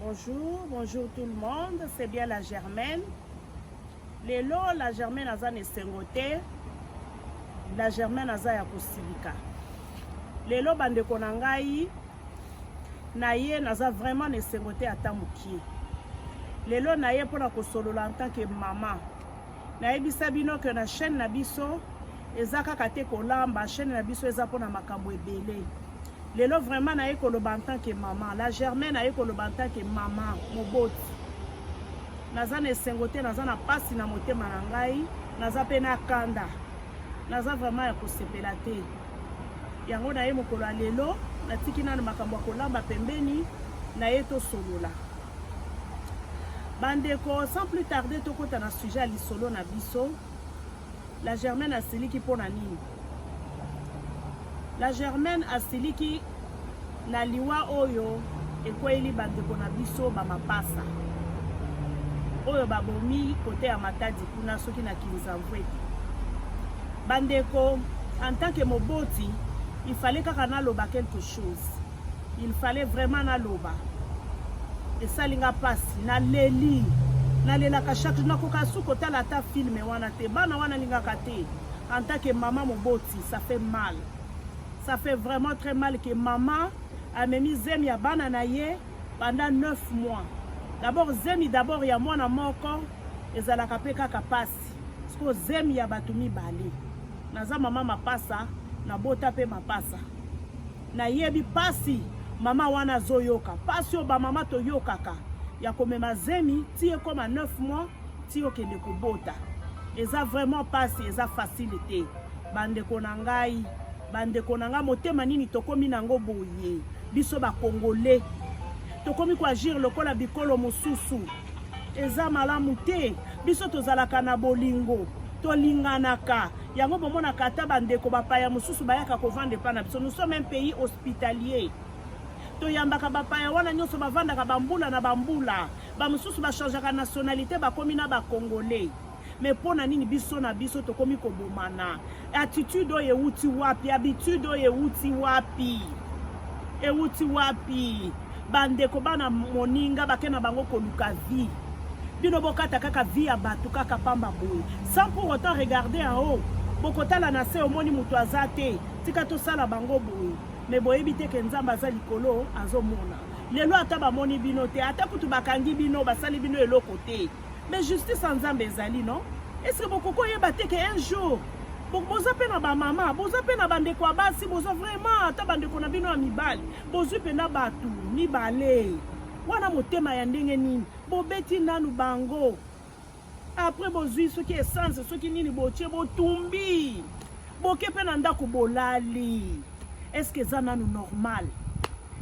Bonjour, bonjour tout le monde, c'est bien la Germaine. Lelo la Germaine aza na esengo te, la Germaine aza ya kosilika. Lelo bandeko na ngai na ye naza vraiment na esengo te ata mokie. Lelo na ye mpona kosolola en tant que mama. Nayebisa bino que na chaîne na biso eza kaka te kolamba, chaîne na biso eza mpona makambo ebele. Lelo vraiment naye koloba en tant que maman, la Germaine aye koloba en tant que maman moboti. Naza na esengo te, naza na pasi na motema na ngai, naza pe na kanda. Naza vraiment ya kosepela te. Yango naye mokolo ya lelo, natiki nanu makambo ya kolamba pembeni, naye tosolola. Bandeko, sans plus tarder tokota na sujet ya lisolo na biso. La Germaine asiliki mpo na nini? La Germaine asiliki na liwa oyo ekweyeli bandeko na biso ba mapasa oyo babomi kote ya Matadi kuna soki na Kinzamvuete. Bandeko, en tant que moboti, il fallait kaka naloba quelque chose. Il fallait vraiment naloba. Esali nga pasi, naleli. Nalelaka chaque jour, nakoka su kotala ata film wana te. Bana wana lingaka te. En tant que maman moboti, ça fait mal. Ça fait vraiment très mal que maman amemi zemi ya bana na ye pendant 9 mois. D'abord zemi d'abord ya mwana moko ezalaka pe kaka pasi. Siko zemi ya bato mibale. Naza mama mapasa, nabota pe mapasa. Nayebi pasi mama wana azoyoka, pasi oyo ba mama toyokaka ya komema zemi ti ekoma 9 mois ti okende kobota. Eza vraiment pasi, eza facile te. Bandeko na ngai, bandeko na ngai, motema nini tokomi nango boye? Biso ba Congolais tokomi ko agir lokola bikolo mosusu. Eza malamu te. Biso tozalaka na bolingo, tolinganaka. Yango bomonaka ata bandeko bapaya mosusu bayaka kovanda epai na biso. Nous sommes un pays hospitalier. Toyambaka bapaya wana nyonso, bavandaka bambula na bambula. Bamosusu bachangeaka nationalité, bakomi na ba Congolais. Mais mpo na nini biso na biso tokomi kobomana? Attitude oyo ewuti wapi? Habitude oyo ewuti wapi? Ewuti wapi? Bandeko bana moninga bake na bango koluka vie. Bino bokata kaka vie ya bato kaka pamba boye. Sans pour autant regarder en haut. Bokotala na se omoni moto aza te. Tika tosala bango boye. Mais boyebi te ke Nzambe aza likolo azomona. Lelo ata bamoni bino te, ata kutu bakangi bino, basali bino eloko te. Mais justice ya Nzambe ezali non? Est-ce que bokoki koyeba te ke un jour boza pe na ba mama, boza pe na bandeko ya basi, boza vraiment ata bandeko na bino ya mibali, bozwi pena batu mibale wana motema ya ndenge nini? Bobeti nanu bango après bozwi soki essence soki nini botie botumbi boke pe na ndako bolali. Est-ce que eza nanu normal?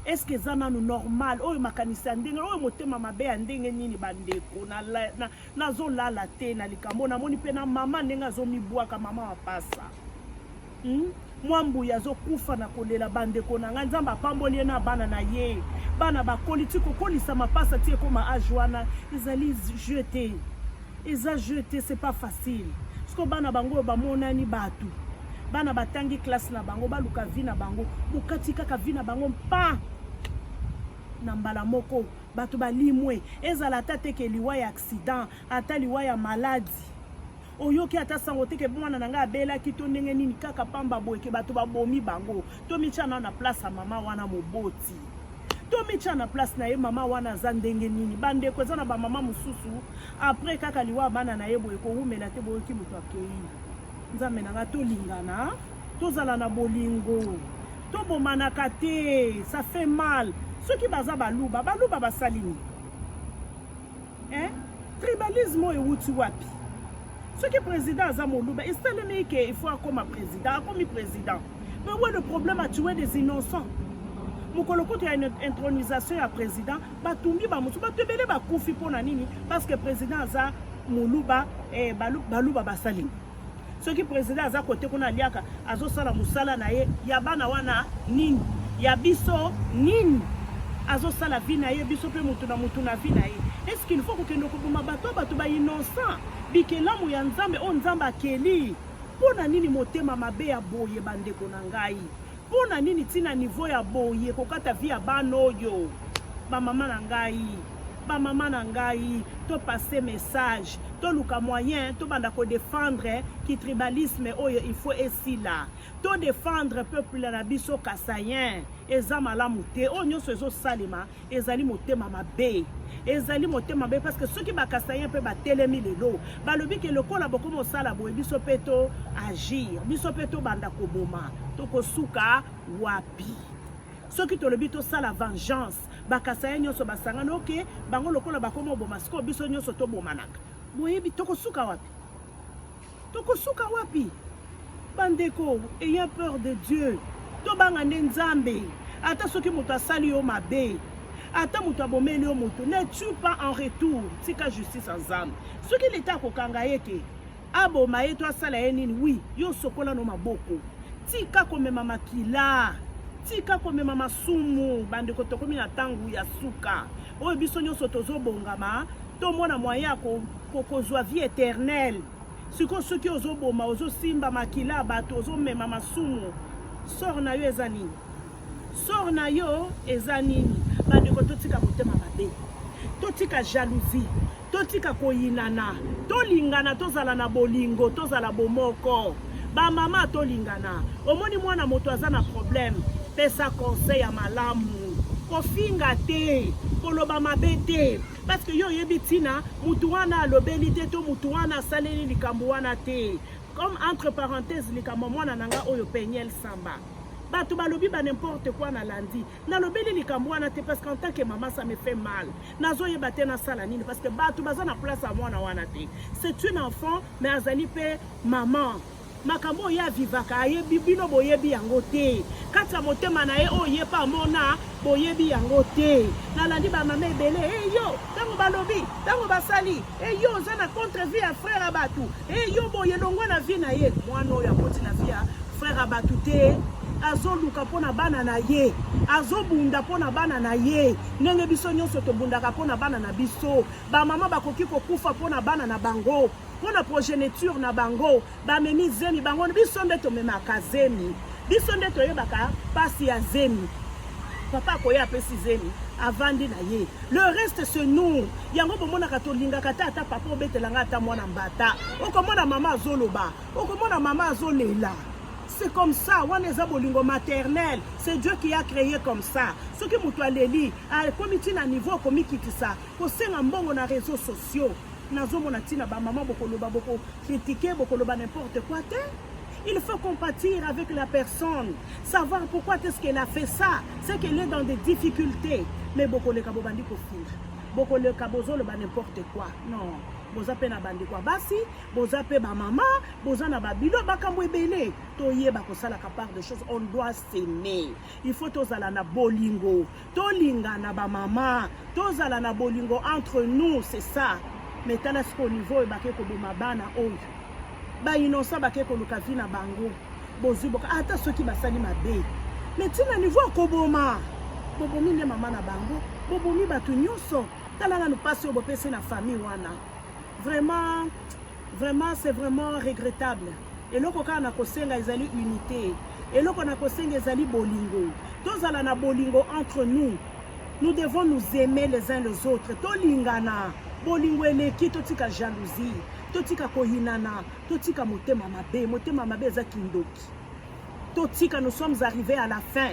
Est-ce que eza nanu normal? Oyo makanisi ya ndenge oyo motema mabe ya ndenge nini bandeko? Nazolala na, na te na likambo namoni mpe na mama ndenge azomibwaka mama mapasa hmm? Mwa mbuya azokufa na kolela bandeko na ngai. Nzambe apamboli ye na bana na ye, bana bakoli ti kokolisa mapasa ti ekoma age wana ezali jeu te, eza jeu te, c'est pas facile. Siko bana bango oyo bamonani bato, bana batangi classe na bango, baluka vie na bango, bokati kaka vie na bango mpa na mbala moko bato balimwe. Ezala ata te ke liwa ya accident, ata liwa ya maladi, oyoki ata sango te ke mwana na ngai abelaki to ndenge nini, kaka pamba boye ke bato babomi bango. Tomitya na na place ya mama wana moboti, tomitya na place na ye mama wana aza ndenge nini. Bandeko, eza na bamama mosusu après kaka liwa ya bana na ye boye kowumela te, boyoki moto akei. Nzambe na ngai, tolingana, tozala na bolingo, tobomanaka te, ça fait mal. Soki baza baluba, baluba basali nini? Hein? Tribalisme oyo ewuti wapi? Soki président aza moluba, esalemi ke il faut akoma président, akomi président. Mais où est le problème à tuer des innocents? Mokolo kutu ya intronisation ya président, batumbi ba mosusu, bato ebele bakufi mpo na nini? Parce que président aza moluba, eh, baluba basali nini? Soki président aza kote kuna aliaka, azosala mosala na ye, ya bana wana nini? Ya biso nini? Azosala vie na ye, biso pe mutu na mutu na vie na ye. Est-ce qu'il faut kokende koboma bato, bato ba innocent, bikelamu ya Nzambe oyo Nzambe akeli? Mpo na nini motema mabe ya boye bandeko na ngai? Mpo na nini tina niveau ya boye kokata vie ya bana oyo? Bamama na ngai, bamama na ngai, topase message, toluka moyen tobanda kodefendre kitribalisme oyo, il faut esila. Todefendre peuple na biso kasaïen. Eza malamu te oyo nyonso ezosalema. Ezali motema mabe, ezali motema mabe, parce que soki bakasaïen mpe batelemi lelo, balobi ke lokola bokoma osala boye, biso mpe to agir, biso mpe tobanda koboma, tokosuka wapi? Soki tolobi tosala vengeance, bakasaïen nyonso basangani, oke bango lokola bakoma oboma, sikoyo biso nyonso tobomanaka. Boyebi tokosuka wapi? Tokosuka wapi, bandeko? Ayez peur de Dieu, tobanga nde Nzambe. Ata soki moto asali yo mabe, ata moto abomeli yo moto, ne tue pas en retour. Tika justice ya Nzambe. Soki leta akokanga ye ke aboma ye to asala ye nini, oui, yo sokola no maboko. Tika komema makila, tika komema masumu. Bandeko, tokomi na ntango ya suka oyo biso nyonso tozobongama tomona moyen ya kozwa vie éternelle. Sikoyo soki ozoboma, ozosimba makila ya bato, ozomema masumu, sort na yo eza nini? Sort na yo eza nini? Bandeko, totika motema mabe, totika jalousie, totika koyinana, tolingana, tozala na bolingo, tozala bomoko. Bamama, tolingana. Omoni mwana moto aza na problème, pesa conseil ya malamu, kofinga te, koloba mabe te, parce que yo oyebi ntina mutu wana alobeli te to mutu wana asaleli likambo wana te. Comme entre parenthèse, likambo mwana na nga oyo Peniel Samba, bato balobi ba n'importe quoi. Nalandi, nalobeli likambo wana te, parce qu'en tant que mama, ça me fait mal. Nazoyeba te nasala nini, parce que bato baza na place ya mwana wana te. C'est une enfant, mais azali mpe mama. Makambo oyo ye avivaka, ayebi, bino boyebi yango te. Kati ya motema na ye, oyo ye mpe amona, boyebi yango te. Nalandi bamama ebele e yo ntango balobi, ntango basali e yo oza na contre vie ya frère ya bato, e yo boye, longwa na vie na ye. Mwana oyo akoti na vie ya frère ya bato te. Azoluka mpo na bana na ye, azobunda mpo na bana na ye, ndenge biso nyonso tobundaka mpo na bana na biso. Bamama bakoki kokufa mpo na bana na bango, mpo na progéniture na bango. Bamemi zemi bango, biso nde tomemaka zemi, biso nde toyebaka mpasi ya zemi. Papa akoya, apesi zemi, avandi na ye, le reste c'est nous. Yango bomonaka tolingaka te ata papa obetelanga ata mwana mbata. Okomona mama azoloba, okomona mama azolela. C'est comme ça, wana eza bolingo maternel. C'est Dieu qui a créé comme ça. Soki moto aleli, akomi ntina niveau akomikitisa kosenga mbongo na réseaux sociaux. Nazomona ntina bamama bokoloba, bokocritiquer, bokoloba n'importe quoi te. Il faut compatir avec la personne, savoir pourquoi est-ce qu'elle a fait ça. C'est qu'elle est dans des difficultés. Mais bokoleka, bobandi kofinga, bokoleka, bozoloba n'importe quoi. Non, boza mpe na bandeko ya basi, boza mpe bamama, boza na babilo, bakambo ebele. Toyeba kosalaka part de choses. On doit s'aimer. Il faut tozala na bolingo, tolingana. Bamama, tozala na bolingo entre nous, c'est ça. Mais tala sikoyo niveau oyo bake koboma bana oyo, bainnocent, bake koluka vie na bango. Bozwi boka, ata soki basali mabe, mais ntina niveau ya koboma, bobomi nde mama na bango, bobomi bato nyonso. Tala nanu mpasi oyo bopesi na famille wana. Vraiment, vraiment, c'est vraiment regrettable. Eloko kaka na kosenga ezali unité, eloko na kosenga ezali bolingo. Tozala na bolingo entre nous. Nous devons nous aimer les uns les autres. Tolingana, bolingo eleki. Totika jalousie, totika koyinana, totika motema mabe. Motema mabe eza kindoki, totika. Nous sommes arrivés à la fin.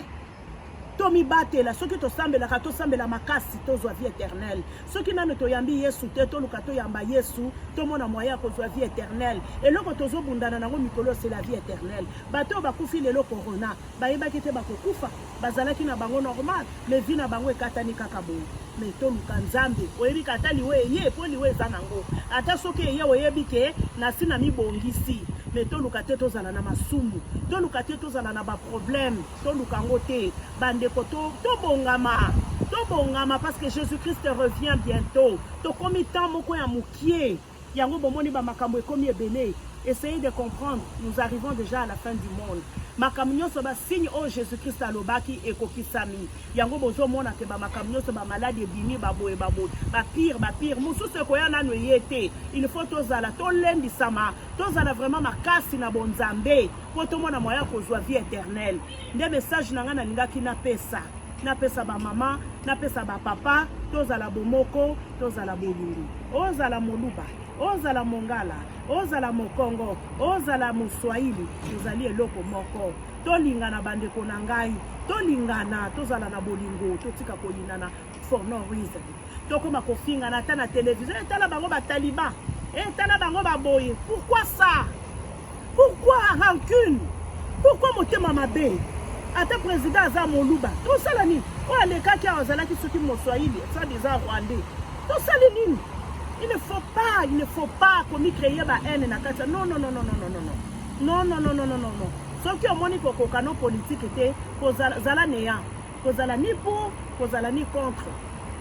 Tomibatela. Soki tosambelaka, tosambela makasi, tozwa vie éternelle. Soki nano toyambi Yesu te, toluka toyamba Yesu, tomona moyen ya kozwa vie éternelle. Eloko tozobundana nango mikolo, c'est la vie éternelle. Bato oyo bakufi lelo corona, bayebaki te bakokufa. Bazalaki na bango normal, mais vie na bango ekatani kaka boye. Mais toluka Nzambe. Oyebi ka ata liwa eye, mpo liwa eza nango, ata soki eye, oyebi ke nasi na mibongisi. Mais toluka te tozala na masumu, toluka te tozala na baproblème, toluka yango te. Bandeko, tobongama, tobongama, parce que Jésus Christ revient bientôt. Tokomi temps moko ya mokie. Yango bomoni bamakambo ekomi ebele. Essayez de comprendre, nous arrivons déjà à la fin du monde. Makambo nyonso, basigne oyo Jésus Christ alobaki ekokisami. Yango bozomona ke bamakambo nyonso, bamaladi ebimi, baboye baboye, bapire bapire mosusu ekoya, nano eye te. Il faut tozala, tolendisama, tozala vraiment makasi na bonzambe mpo tomona moyen ya kozwa vie éternelle. Nde message na ngai nalingaki napesa. Napesa bamama, napesa bapapa, tozala bomoko, tozala bolingo. Ozala Moluba, ozala Mongala, ozala Mokongo, ozala Moswahili, tozali eloko moko. Tolingana bandeko na ngai, tolingana, tozala na bolingo, totika koyinana for no reason. Tokoma kofingana ata na televizio, etala bango bataliban, etala bango baboye. Pourquoi ça? Pourquoi rancune? Pourquoi motema mabe? Ata président aza Moluba, tosala nini? Oyo alekaki awa azalaki soki Moswahili, soit disant Rwandais, tosali nini? Il ne faut pas, il ne faut pas komi créer ba haine na kati. Non, non, non, non, non, non, non, non, non, non, non, non, non, non. Soki omoni kokoka no politique te, kozala néant, kozala ni pour, kozala ni contre.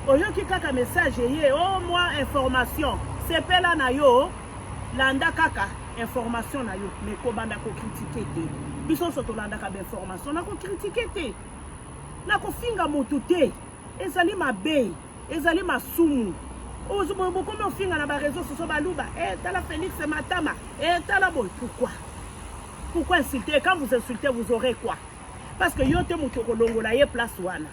Oyoki kaka message eye, oh moi information, sepela na yo, landa kaka information na yo, mais kobanda kocritiquer te. Biso nyonso tolandaka bainformation, na kocritiquer te, na kofinga motu te, ezali mabe, ezali masumu. Bokomi ofinga na baréseaux sociaux baluba, eh, tala Félix Matama, eh, tala boye. Pourquoi? Pourquoi insulter? Et quand vous insultez, vous aurez quoi? Parce que yo te moto okolongola ye place wana.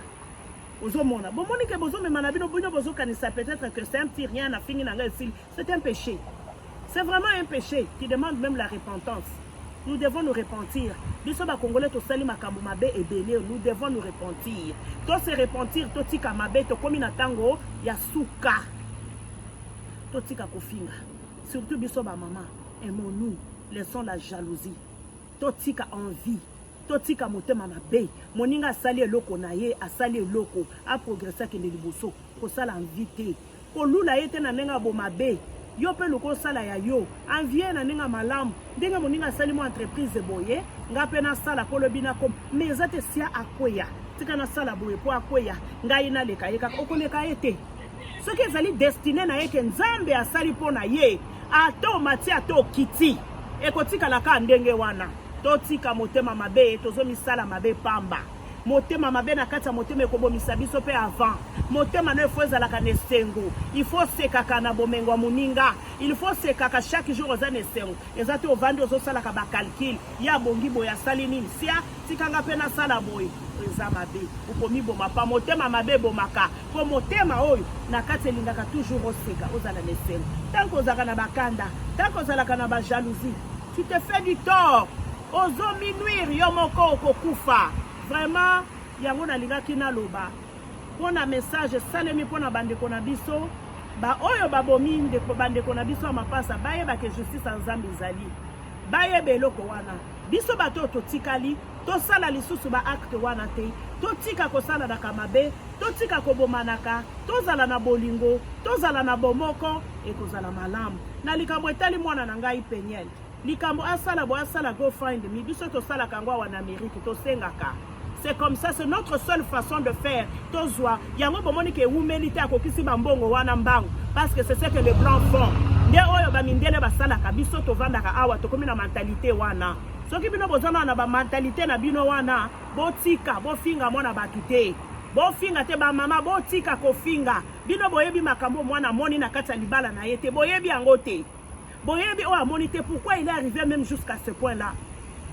Ozomona, bomoni ke bozomema na bino, bino bozokanisa peut-être que c'est un petit rien, na fingi na ngai esili. C'est un péché. C'est vraiment un péché qui demande même la repentance. Nous devons nous repentir. Biso ba Congolais tosali makambo mabe ebele, nous devons nous repentir. To se repentir, totika mabe, tokomi na tango ya suka. Totika kofinga. Surtout biso ba mama, aimons-nous, laissons la jalousie. Totika envie. Totika motema mabe. Moninga asali eloko na ye, asali eloko, aprogresse, akende liboso. Kosala envie te. Kolula ye te na ndenge ya bomabe. Yo mpe luka osala ya yo. Envie na ndenge ya malamu. Ndenge moninga asali mwa entreprise boye, nga mpe nasala mpo lobi nakoma. Mais eza te sia akweya. Tika nasala boye mpo akweya. Ngai naleka ye kaka. Okoleka ye te. Soki ezali destine na ye ke Nzambe asali mpo na ye, ata omati ata okiti, ekotikala kaka ndenge wana. Totika motema mabe, tozomisala mabe pamba. Motema mabe na kati ya motema ekobomisa biso mpe avant. Motema no ifo ezalaka na esengo, il faut osekaka na bomengo ya moninga, il faut osekaka chaque jour oza na esengo. Eza te ovandi ozosalaka bacalcul, ye abongi boye asali nini, sia tikanga mpe nasala boye, eza mabe. Okomiboma pa motema mabe ebomaka, po motema oyo na kati elingaka toujours oseka, ozala na esengo. Tant ozalaka na bakanda, tant ozalaka na bajalousie, tu te fais du tort, ozominuire yo moko, okokufa. Vraiment yango nalingaki naloba mpona message esalemi mpona bandeko na biso baoyo babomi ndeko, bandeko na biso ya mapasa, bayebake justice ya Nzambe ezali, bayeba eloko wana. Biso bato oyo totikali, tosala lisusu baacte wana te, totika kosalanaka mabe, totika kobomanaka, tozala na bolingo, tozala na bomoko, ekozala malamu. Na likambo etali mwana na ngai Peniel, likambo asala boye, asala go find me, biso tosalaka yango awa na Amérique, tosengaka. C'est comme ça, c'est notre seule façon de faire. Tozwa yango, bomoni ke ewumeli te, akokisi bambongo wana mbangu, parce que c'est ce que les blancs font. Nde oyo bamindele basalaka. Biso tovandaka awa, tokomi na mentalité wana. Soki bino boza na bamentalité na bino wana, botika bofinga mwana bato te, bofinga te. Bamama, botika kofinga. Bino boyebi makambo mwana amoni na kati ya libala na ye te, boyebi yango te, boyebi oyo amoni te. Pourquoi il est arrivé même jusqu'à ce point là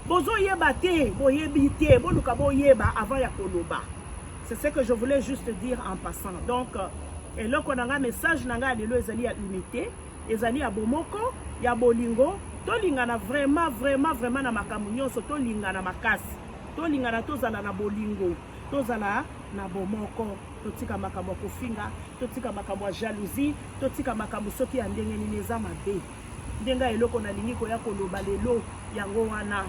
bozoyeba te, boyebi te. Boluka boyeba avant ya koloba. C'est ce que je voulais juste dire en passant. Donc eloko na nga, message na nga ya lelo ezali ya unité, ezali ya bomoko, ya bolingo. Tolingana vraiment, vraiment, vraiment na makambo nyonso. Tolingana makasi, tolingana, tozala na bolingo, tozala na bomoko. Totika makambo ya kofinga, totika makambo ya jalousie, totika makambo soki ya ndenge nini, eza mabe. Ndenge eloko nalingi koya koloba lelo yango wana.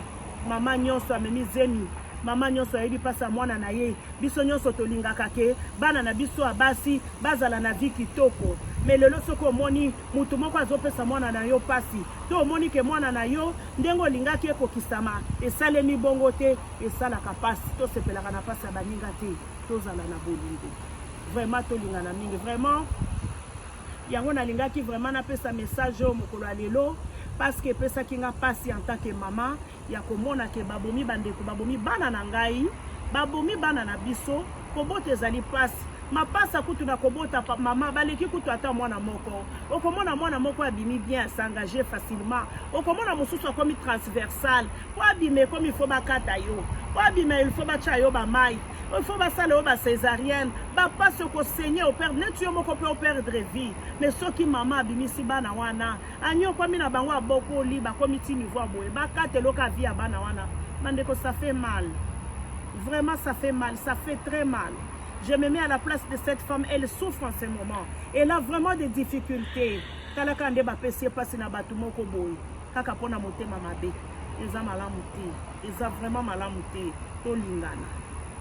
Mama nyonso amemi zemi, mama nyonso ayebi mpasi ya mwana na ye. Biso nyonso tolingaka ke bana na biso ya basi bazala na vie kitoko. Mais lelo soki omoni motu moko azopesa mwana na yo mpasi, to omoni ke mwana na yo ndenge olingaki ekokisama esalemi bongo te, esalaka mpasi. Tosepelaka na mpasi ya baninga te. Tozala na bolingo vraiment, tolingana mingi vraiment. Yango nalingaki vraiment napesa message oyo mokolo ya lelo, parce que epesaki nga mpasi en tant que mama ya komona ke babomi bandeko, babomi bana na ngai, babomi bana na biso. Kobota ezali mpasi. Mapasa kutu na kobota, mama baleki kutu ata mwana moko. Okomona mwana moko abimi bien, s'engage facilement. Okomona mosusu akomi transversal. Po abima ekomi il faut bakata yo, po abima il faut batya yo bamai. Il faut basala yo bacésarienne, bapasi, okosenye, operdre neti yo moko mpe operdre vie. Mais soki mama abimisi bana wana, anyokwami na bango, abokoli, bakomi ti niveau ya boye, bakateloka vie ya bana wana, bandeko, ça fait mal. Vraiment, ça fait mal, ça fait très mal. Je me mets à la place de cette femme. Elle souffre en ce moment, elle a vraiment des difficultés. Talaka nde bapesi ye mpasi na bato moko boye kaka mpona motema mabe. Eza malamu te, eza vraiment malamu te. Tolingana,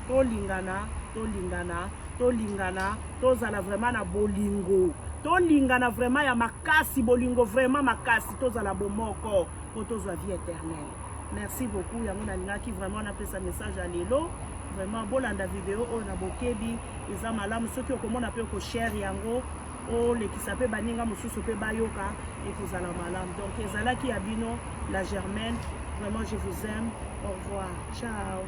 tolingana, tolingana, tolingana, tozala vraiment na bolingo, tolingana vraiment ya makasi, bolingo vraiment makasi, tozala bomoko mpo tozwa vie éternelle. Merci beaucoup. Yango nalingaki vraiment napesa message ya lelo. Vraiment, bolanda video oyo na bokebi, eza malamu. Soki okomona mpe okoshare yango, olekisa mpe baninga mosusu mpe bayoka, ekozala malamu. Donc ezalaki ya bino la Germaine. Vraiment, je vous aime. Au revoir, ciao.